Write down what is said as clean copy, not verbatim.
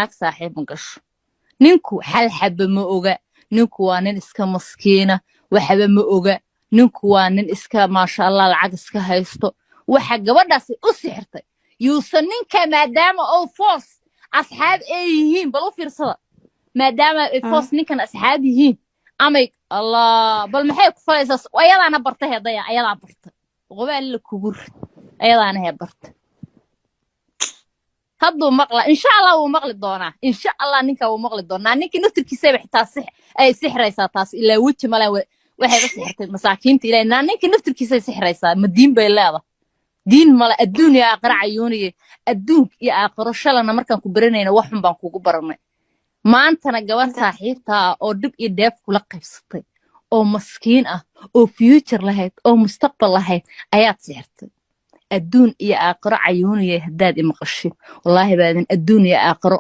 Naag saaxiib ma gasho. Ninku xal xaba ma oga. Ninku waa nin iska maskiina, waxba ma oga. Ninku waa nin iska, maasha Allah, lacag iska haysto. Waxa gabadhaasi u sixirtay yuusan ninka, maadaama oo foos asxaab ay yihiin. Bal u fiirsada, maadaama ay foos ninkan asxaab yihiin amay. Allah, bal maxay ku falaysaa? Ayadaana bartay hedaya, ayadaa bartay. Qobaal la kugu rid, ayadaana hee bartay. Hadduu maqla, insha Allah wuu maqli doonaa. Insha Allah ninka wuu maqli doonaa. Ninkii naftirkiisaba xitaa ay sixraysaa taas. Ilaa weji male waxay u sixirtay masaakiinta ilaah. Naa ninkii naftirkiisay sixraysaa. Ma diin bay leedahay? Diin male. Adduun iyo aakhiro cayuuniye, adduun iyo aakhiro. Shalana markaan ku baranayna wax xun baan kugu baranay. Maantana gabar saaxiibtaa oo dhib iyo dheef kula qaybsatay oo maskiin ah oo future lahayd oo mustaqbal lahayd ayaad sixirtay. Adduun iyo aakhiro cayuuniye, haddaad i maqashin, wallaahi baadan adduun iyo aakhiro.